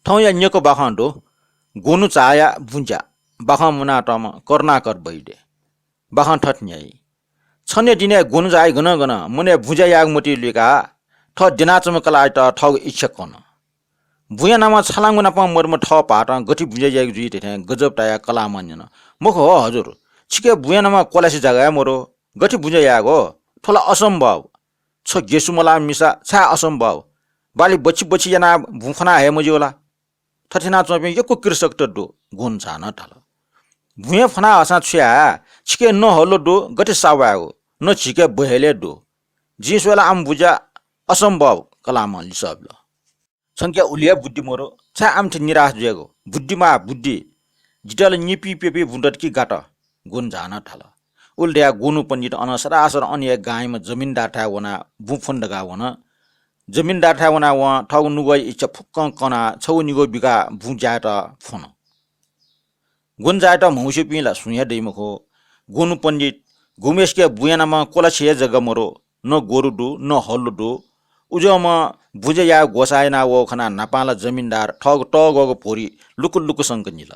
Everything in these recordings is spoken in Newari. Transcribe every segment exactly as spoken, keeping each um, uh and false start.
थौंया न्यकः बाखं दु। ग्वन्हु झाःया बुँज्या। बाखं मुनातःम्ह करुणाकर वैद्य। बाखं थथे न्ह्याइ। छन्हु दिनय् ग्वन्हु झाःया गनं गनं मनय् बुँज्या यायेगु मतिइ लुइकाः थः द्यनाच्वंम्ह कलाःयात थःगु इच्छा कन। बुँया नामं छलांगु नापं मदुम्ह थः भाःतं गथे बुँज्या याइगु जुइ धइथें गजब तयाः कलाःम्हं न्यन। मखु हो हजुर, छिके बुँया नामं क्वलासे जग्गा हे मदु। गथे बुँज्या यायेगु? थ्व ला असम्भव। छ गेसु मलाःम्ह मिसा, छाय् असम्भव? बाली बच्छि बच्छि यानाः बुँ फ्वना हये मज्यू ला? थथे यानाच्वंपिं यक्व कृषकत दु, ग्वन्हु झालं धाल। बुँया फ्वना हःसां छु याये? छिके न हल्लो दु, गथे सावायेगु? न झीके बहेले दु। जिं स्वये ला आम बुँज्या असम्भव, कलाःम्हं लिसः बिल। छंके उलि हे बुद्धि मदु, छाय् आमथे निराश जुयागु? बुद्धि माः, बुद्धि। जितः ला निपी प्यपी बुँदत कि गात। ग्वन्हु झालं धाल। उलि धयाः ग्वन्हु पण्डित अनं सरासर अन हे गांयाम्ह जमिनदारथाय् वनाः बुँ फ्वन धकाः वन। जमिनदारथाय् वनाः वं थःगु नुगःया इच्छा फुक्कं कनाः छगू निगू बिघा बुँ ज्यायेत फ्वन। ग्वन्हु झाःयात म्हस्यूपिं ला सुं हे दइ मखु। ग्वन्हु पण्डित गुम्हय्‌सिके बुँया नामं क्वलासे हे जग्गा मदु, न ग्वरु दु, न हल्लो दु। उज्याःम्हं बुँज्या यायेगु ग्वसाः यानाः वःगु खनाः न्हापां ला जमिनदार थःगु तःग्वःगु भ्वरि लुकु लुकु संक निल।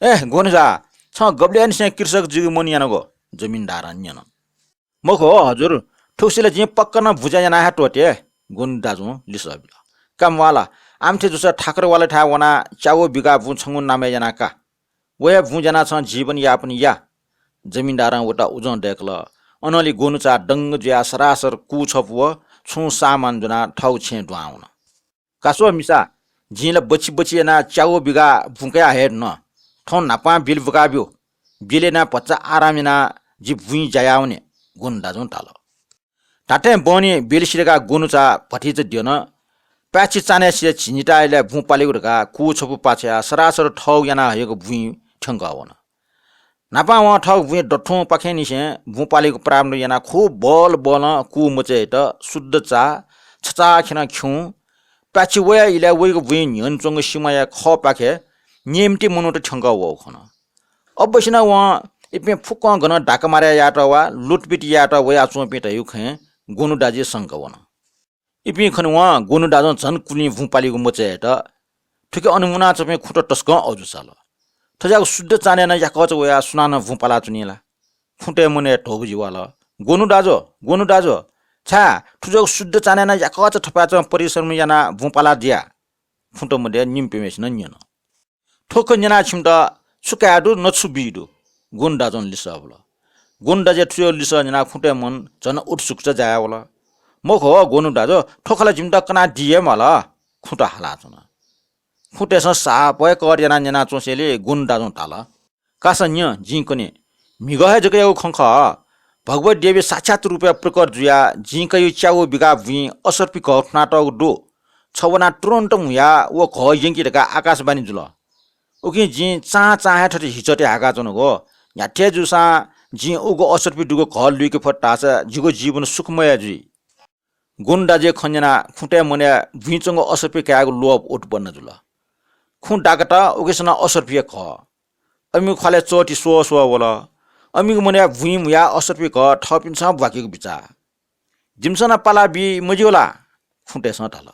ए ग्वन्हु झाः, छं गबलय्‌निसें कृषक जुइगु मन यानागु? जमिनदारं न्यन। मखु हो हजुर, थुगुसी ला जिं पक्का नं बुँज्या याना हे त्वःते, ग्वन्हु दाजुं लिसः बिल। का म्वाः ला, आमथे जूसा ठाकरवालाथाय् वनाः च्यागू बिघा बुँ छंगु नामय् याना का। व हे बुँ ज्यानाः छं जीवन यापन या। जमिनदारं वयात उजं दय्‌कल। अनंलि ग्वन्हु झाः दंग जुयाः सरासर कू छपु व छुं सामान ज्वनाः थःगु छेँय् दुहां वन। का स्व मिसा, जिं ला बच्छि बच्छि यानाः च्यागू बिघा बुँ कया हये धुन। थौं न्हापां बिल बुकाब्यु। बिल यानाः भचा आराम यानाः जि बुँइ ज्या याः वने, ग्वन्हु दाजुं धाल। धात्थें बहनी बिल सिधय्‌काः ग्वन्हु झाः भतिचा द्यन। पाय्‌छि चान्हय्‌सिया झिंनिता इलय् बुँ पालेगु धकाः कू छपु पाछ्वयाः सरासर थःगु याना हयागु बुँइ थ्यंकः वन। न्हापां वं थःगु बुँया दथुंपाखेंनिसें बुँ पालेगु प्रारम्भ यानाः खुब बल बलं कू मचायेत शुद्ध चाः, छचाःखेनं खिउँ, पाय्‌छि वया इलय् वइगु बुँया न्ह्यःने च्वंगु सिमाया खःपाखे निम्ति मनूत थ्यंकः वःगु खन। अवश्य नं वं इपिं फुक्कं गनं डाका मारे यायेत वा लुटपिट यायेत वयाच्वंपिं धइगु खँय् ग्वन्हु दाजुया संका वन। इपिं खनेवं ग्वन्हु दाजुं झन कुलिं बुँ पालेगु मचायेत थुकी अन मुनाच्वंपिं खुँत तसकं अजू चाल। थज्याःगु शुद्ध चान्हय् नं याकःचा वयाः सुनानं बुँ पालाच्वनी ला? खुँतय् मनय् ध्वबुझी वाल। ग्वन्हु दाजु, ग्वन्हु दाजु, छाय् थुज्याःगु शुद्ध चान्हय् नं याकःचा थपाय्‌चं परिश्रम यानाः बुँ पालादिया? खुँत मध्य निम्हय्‌सिनं न्यन। थ्व खँ न्यनाः छिमित छु काये दु, न छु बी दु? ग्वन्हु दाजुं लिसः बिल। ग्वन्हु दाजुया थुज्याःगु लिसः न्यनाः खुँतय् मन झन उत्सुकता जायावल। मखु हो ग्वन्हु दाजु, थ्व खँ ला जिमित कनादी हे माल, खुँत हालाच्वन। खुँतय्‌सं साप हे कर यानाः न्यनाच्वंसेंलि ग्वन्हु दाजुं धाल, कासा न्यँ, जिं कने। म्हिगः हे जक याःगु खँ खः। भगवती देवी साक्षात् रूपय् प्रकट जुयाः जिं कयागु च्यागू बिघा बुँइ असर्पी घः थुनातःगु दु। छ वनाः तुरुन्त म्हुयाः व घः यंकि धकाः आकाशवाणी जुल। उकिं जिं चां चां हे थथे हिचःतय् हाकाच्वनागु। न्ह्याथे जूसां जिं उगु असर्पी दुगु घः लुइके फत धाःसा जिगु जीवन सुखमय जुइ। ग्वन्हु दाजुया खँ न्यनाः खुँतय् मनय् बुँइ च्वंगु असर्पी कायेगु लोभ उत्पन्न जुल। खुँ दाकत उकिसनं असर्पी हे खः। अमिगु ख्वालय् चःति स्वः स्वः वल। अमिगु मनय् बुँइ म्हुयाः असर्पी घः थःपिन्सं ब्वाकेगु बिचाः। जिमिसं नं पाला बी मज्यू ला? खुँतय्‌सं धाल।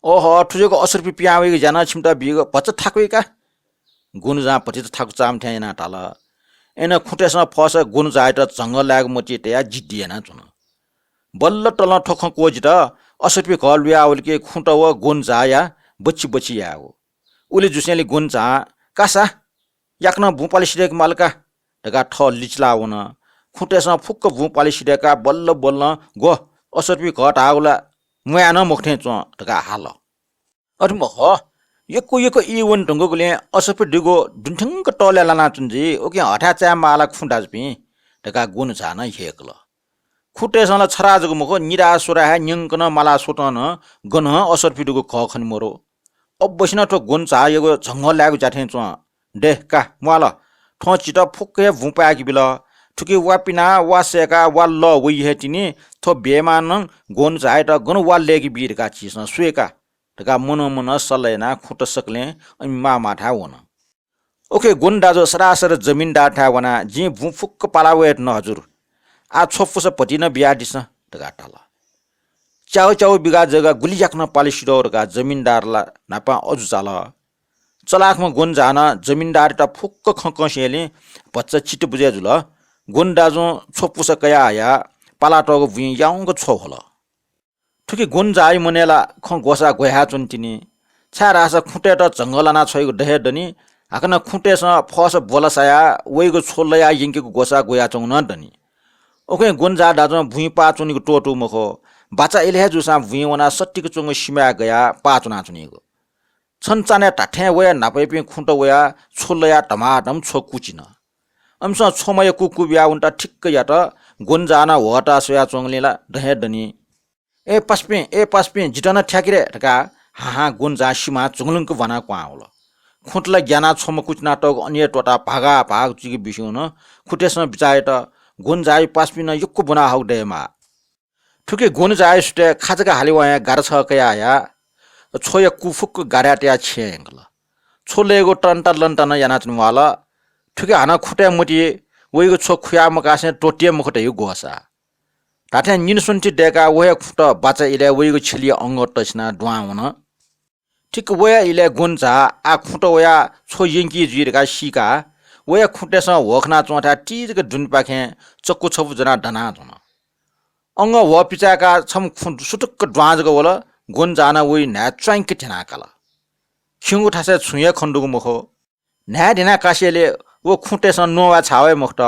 ओहो, थुज्याःगु असर्पी पिहां वइगु ज्या नं छिमित बीगु, भचा थाकुइ का। ग्वन्हु झां भतिचा थाकु चाःम्ह थें यानाः धाल। अय्‌नं खुँतय्‌सं फःसा ग्वन्हु झायात झंगः लायेगु मतिइ तयाः जिद्दी यानाच्वन। बल्ल तलं थ्व खँ क्वःजित। असर्पी घः लुयावल कि खुँत व ग्वन्हु झाया बच्छि बच्छि यायेगु। उलि जूसेंलि ग्वन्हु झां, कासा, याकनं बुँ पाले सिधय्‌के माल का धकाः थः लिचिलाः वन। खुँतय्‌सं फुक्क बुँ पाले सिधय्‌काः बल्ल बल्लं ग्व, असर्पी घः धाःगु ला म्वाये नं मखु थें च्वं धकाः हाल। अथे मखु, यक्व यक्व ई वने धुंकूगुलिं असर्पी दुगु दुने थ्यंक तःले लानाच्वन जुइ, उकिं हथाय् चाये माः ला खुँ दाजुपिं धकाः ग्वन्हु झां नं ह्यय्‌कल। खुँतय्‌सं ला छथाय् जक मखु, निदँ स्वथाय् हे न्यंकनं माला स्वतं नं गनं असर्पी दुगु घः खने मरु। अवश्यनं थ्व ग्वन्हु झायागु झंगः लायेगु ज्या थें च्वं। दे का, म्वाल। थ्वं झीत फुक्क हे बुँ पायेके बिल। थुकी वा पिनाः, वा सय्‌काः, वा लः वइ हे तिनि। थ्व बेइमानं ग्वन्हु झायात गन वा लय्‌के बी धकाः झीसं स्वये का धकाः मनं मनं सल्लाह यानाः खुँत सकलें अमि मांमांथाय् वन। उखे ग्वन्हु दाजु सरासर जमिनदारथाय् वनाः, जिं बुँ फुक्क पाला वये धुन हजुर। आः छ्वपुसा भति नं बियादिसँ धकाः धाल। च्याउ च्याउ बिगा जग्गा गुलि याकनं पाले सिधौ धकाः जमिनदारला न्हापां अजू चाल। चलाखम्ह गुन्जानं जमिनदारयात फुक्क खँ कंसेंलि भचा चित्त बुझे जुल। गुन्दाजुं छ्व पुसा कयाहयाः पालातःगु बुँइ याउँक छ्व ह्वल। थुकी गुन्जाया मनय् ला खँ ग्वसाः ग्वयाच्वन तिनि, छाय्धाःसा खुँतय्त झंगः लाना छ्वइगु द हे दनि, हाकनं खुँतय्सं फःसा ब्वला सायाः वइगु छ्व लयाः यंकेगु ग्वसाः ग्वयाच्वंगु नं दनि। उकिं गुन्जा दाजुं बुँइ पाः च्वनीगु त्वःतू मखु, बाचा इलय् हे जूसां बुँइ वनाः सत्तिक च्वंगु सिमाय् गयाः पाः च्वनाच्वनीगु। छन्हु चान्हय् धात्थें वया न्हापायापिं खुँत वयाः छ्व लयाः धमाधम छ्व कुचिन। अमिसं छ्वमया कुकु बियाः वनेत ठिक्क यात। गुन्जानं ह्वःताः स्वयाच्वंगुलिं ला द हे दनि। "ए पासापिं, ए पासापिं, जितः नं थ्याकि रे" धकाः हाहां गुन्जां सिमां चुंगुलुंक ब्वानाः क्वहां वल। खुँत ला ग्यानाः छ्वम्ह कुचिनातःगु अन हे त्वःताः भागा भाग जुइक बिस्युं नं खुँतय्सं बिचाः यात, गुन्जाया पासापिं नं यक्व ब्वना हःगु दयेमाः। थुकी गुन्जाया सुथय् खाजक हाले वं हे गाराछः कयाहयाः छ्वया कु फुक्क गाराय् तयाः छेँय् यंकल। छ्व लयेगु तन्ता लन्ता नं यानाच्वने म्वाःल। थुकी हानं खुँतय् मतिइ वइगु छ्व खुया मकासें त्वःते मखु धइगु ग्वसाः। धात्थें निन्हु स्वन्ति दय्काः व हे खुँत बाचा इलय् वइगु छेलिया अंगः तसिनाः दुहां वन। ठिक वया इलय् गुन्जा आः खुँत वयाः छ्व यंकी जुइ धकाः सीकाः वया खुँतय्सं ह्वखना च्वंथाय् तिजक दुनेपाखें चक्कु छपु ज्वनाः दनाच्वन। अंगः ह्वः पिचाय्काः छम्ह खुँ सुतुक्क दुहां जक वल। गुन्जानं वइ न्हाय् च्वाइंक ध्यनाः काल। खिउँगु थासय् छुं हे खने दुगु मखु। न्हाय् ध्यनाः कासेलय् व खुँतय्सं न्ववाय् छाः वये मखुत,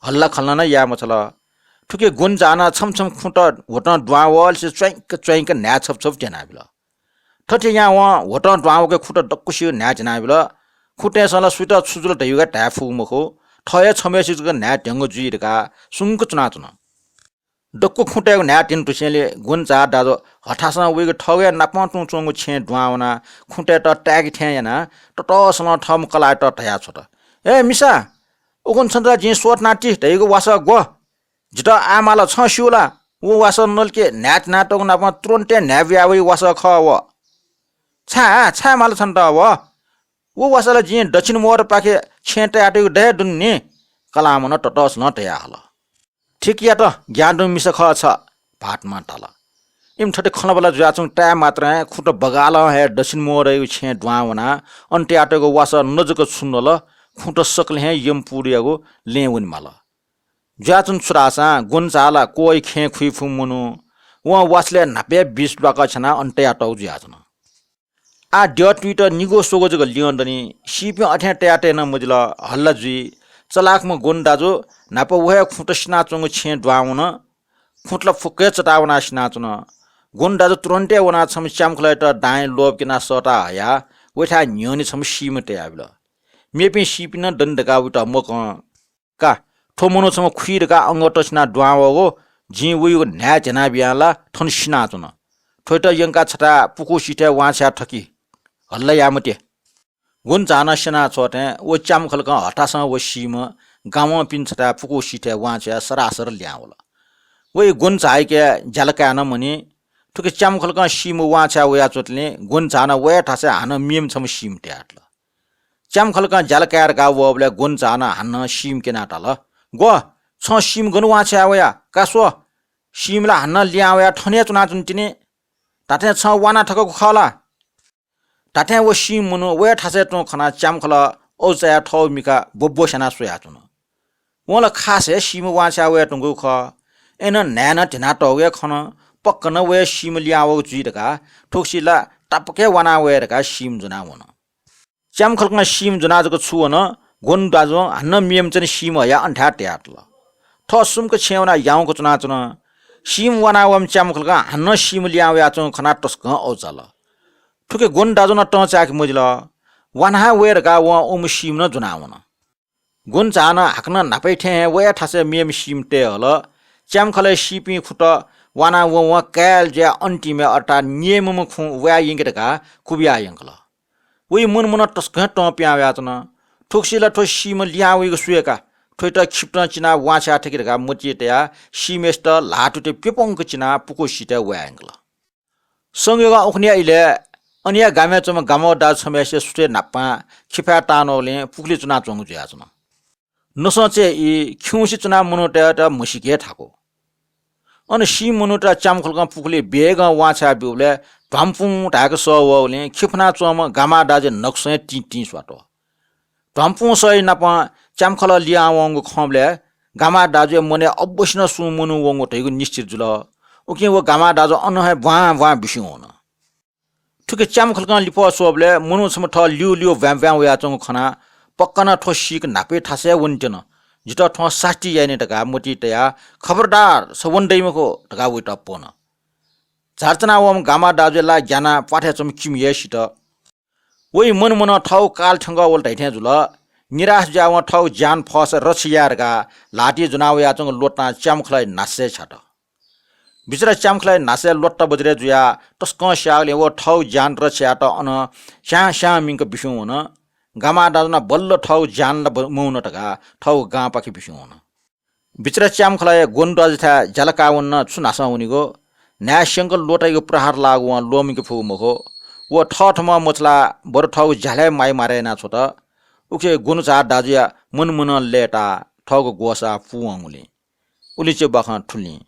हल्ला खल्ला नं याये मछाल। थुकी गुन्जानं छम्ह छम्ह खुँत ह्वतं दुहां वःलिसे च्वाइंक च्वाइंक न्हाय् छपु छपु ध्यनाबिल। थथे यानाः वं ह्वतं दुहां वःके खुँत दक्वसिगु न्हाय् ध्यनाबिल। खुँतय्सं ला सुइत छु जुल धइगु धाये फुगु मखु। थः हे छम्हय्सिगु जक न्हाय् ध्यंगु जुइ धकाः सुंक च्वनाच्वन। दक्व खुँतय्गु न्हाय् ध्यने धुसेंलि गुन्जा दाजु हथासं वइगु थःगु हे नापं तुं च्वंगु छेँय् दुहां वनाः खुँतय्त ताय्के थें यानाः ततःसलं थःम्ह कलाःयात धयाछ्वत, "ए मिसा, उखुन्हु छन्त ला जिं स्वःथनाति धइगु वासः ग्व? जितः आः माल, छं स्यू ला? व वासः नलिके न्हाय् ध्यनातःगु नापं तुरुन्ते न्हाय् बुया वइगु वासः खः व। छाय्, छाय् माल छन्त व? व वासः ला जिं दक्षिण मोडपाखे छेँय् तयातःगु द हे दु नि।" कलाःम्हं ततःसलं धयाहल। "ठीक यात, ज्ञान दुम्ह मिसा खः छ," भाःतम्हं धाल। इमि थथे खँल्हाबल्हा जुयाच्वंगु ताय्मात्रं हे खुँत बगालं हे दक्षिण मोडयागु छेँय् दुहां वनाः अन तयातःगु वासः नजक छु नल, खुँत सकलें हे यमपुरीयागु लँय् वनेमाल। जुयाच्वन छु धाःसां गुन्जा ला क्वःया खँय् खुइफुम्ह मनू, वं वासलय् न्हापा हे बिस ल्वाकः छ्यानाः अन तयातःगु जुयाच्वन। आः द्यः तुइत निगू स्वगू जक लिहां दनि। सीपिं अथें तयातये नं मजिल, हल्ला जुइ। चलाखम्ह गुन्दाजु न्हापा व हे खुँत सिनाच्वंगु छेँय् दुहां वन। खुँत ला फुक्क हे चताः वनाः सिनाच्वन। गुन्दाजु तुरुन्ते वनाः छम्ह च्याम्खलयात दाँय् लोभ क्यनाः सःता हयाः वयाथाय् न्ह्यःने छम्ह सीम्ह तयाबिल। मेपिं सीपिं नं दनि धकाः वइत मकं। "का, थ्व मनू छम्ह खुइ धकाः अंगः तसिनाः दुहां वःगु, जिं वइगु न्हाय् ध्यनाबियां ला थन सिनाच्वन। थ्वइत यंकाः छथाय् पुकूसिथय् वांछ्वया थकि, हल्ला याये मते।" गुन्जानं स्यनाछ्वःथें व च्याम्खलकं हथासं व सीम्ह गामवंपिनि छथाय् पुकूसिथय् वांछ्वयाः सरासर लिहां वल। वइ गुन्जायाके ज्याला काय् नं मनि। थुकी च्याम्खलकं सीम्ह वांछ्वया वयाच्वंतिनि गुन्जानं वया थासय् हानं मेम्ह छम्ह सीम्ह तयातल। च्याम्खलकं ज्याला काये धकाः वःबलय् गुन्जानं हानं सीम्ह क्यनाः धाल, "ग्व, छं सीम्ह गन वांछ्वया वया? का स्व, सीम्ह ला हानं लिहां वयाः थन हे च्वनाच्वन तिनि। धात्थें छं वाना थकःगु खः ला?" धात्थें व सीम्ह मनू वया थासय् तुं खनाः च्याम्खलं अजू चायाः थःगु मिखा ब्वब्वस्यानाः स्वयाच्वन। वं ला खास हे सीम्ह वांछ्वया वयाच्वंगु खः। अय्नं न्हाय् नं ध्यनातःगु हे खन। पक्क नं वया सीम्ह लिहां वःगु जुइ धकाः थुगुसी ला तापाक हे वाना वये धकाः सीम्ह ज्वनाः वन। च्याम्खलकं सीम्ह ज्वनाः जक छु वन, गुन्दाजुं हानं मेम्ह चनि सीम्ह हयाः अन थाय् तयातल। थः सुम्क छेँय् वनाः याउँक च्वनाच्वन। सीम्ह वाना वःम्ह च्याम्खलकं हानं सीम्ह लिहां वयाच्वंगु खनाः तसकं अजू चाल। थुकी गुन्दाजुं नं तं चाय्के मजिल। वाना हे वये धकाः वं उम्ह सीम्ह नं ज्वनाः वन। गुन्जानं हाकनं न्हापाया थें हे वया थासय् मेम्ह सीम्ह तये हल। च्याम्खलय् सीपिं खुँत वाना वं वं काय् जुयाः अन्तिमय् अर्थात् नियमम्ह खुँ वयाः यंके धकाः कुबियाः यंकल। वइ मनमनं तसकं तं पिहां वयाच्वन। थुगुसी ला थ्व सीम्ह लिहां वइगु सु हे का। थ्वइत खिपतं चिनाः वांछ्वया थकि धकाः मतिइ तयाः सीम्हय्सित ल्हातुति प्यपुंक चिनाः पुकूसिथय् वयाः यंकल। संयोगं उखुन्हुया इलय् अनया गामय् च्वंम्ह गामवः दाजु छम्हय्सिया सुथय् न्हापां खिफाय् तांनवलिं पुखुली च्वनाच्वंगु जुयाच्वन। नसंचय् ई खिउँसे च्वनाः मनूतय्त म्हसीके हे थाकु। अन सी मनूत च्याम्खलकं पुखुलिइ बेगं वांछ्वया ब्यूबलय् ध्वामपुं धाय्क सः वःगुलिं खिफुना च्वंम्ह गामा दाजुया नखुसं हे तिं तिं स्वात। ध्वामपुं सःया नापं च्याम्खलः लिहां वंगु खंबलय् गामा दाजुया मनय् अवश्य नं सुं मनू वंगु धइगु निश्चित जुल। उकिं व गामा दाजु अन हे ब्वां ब्वां बिस्युं वन। थुकी च्याम्खलकं लिफः स्वःबलय् मनू छम्ह थः ल्यू ल्यू ब्वाँय् ब्वाँय् वयाच्वंगु खनाः पक्का नं थ्व सीक न्हापा थासय् वनेत्यन। जितः थ्वं सास्ती याये नि धकाः मतिइ तयाः खबरदार छ वने दइ मखु धकाः वइत प्वन। झारचना वंम्ह गामा दाजुया ला ग्यानाः प्वाथय् च्वंम्ह किमि हे सित। वइ मनमनं थःगु काल थ्यंकः वल धइथें जुल। निराश जुयावं थःगु ज्यान फःसा रक्षा याये धकाः ल्हातिइ ज्वना वयाच्वंगु लोतां च्याम्खलःया न्हासय् छ्यात। बिचरा च्याम्खलःया न्हासय् लोत्ता बज्रय् जुयाः तसकं स्याःगुलिं व थःगु ज्यान रक्षा यायेत अन स्यां स्यां मिंक बिस्युं वन। गामा दाजु नं बल्ल थःगु ज्यान ला ब-, मवन धकाः थःगु गांपाखे बिस्युं वन। बिचरा च्याम्खलःया ग्वन्हु दाजुथाय् ज्याला काः वनेनं छु न्हासं वनीगु। न्हाय् स्यंक लोतायागु प्रहार लाःगु वं ल्वःमंके फुगु मखु। व थःथम्हं मछुलाः बरु थःगु झ्यालय् माया मारे यानाछ्वत। उखे ग्वन्हु झार दाजुया मनमनं लय्ताः थःगु ग्वसाः पूवंगुलिं। उलिचे बाखं थुलिं।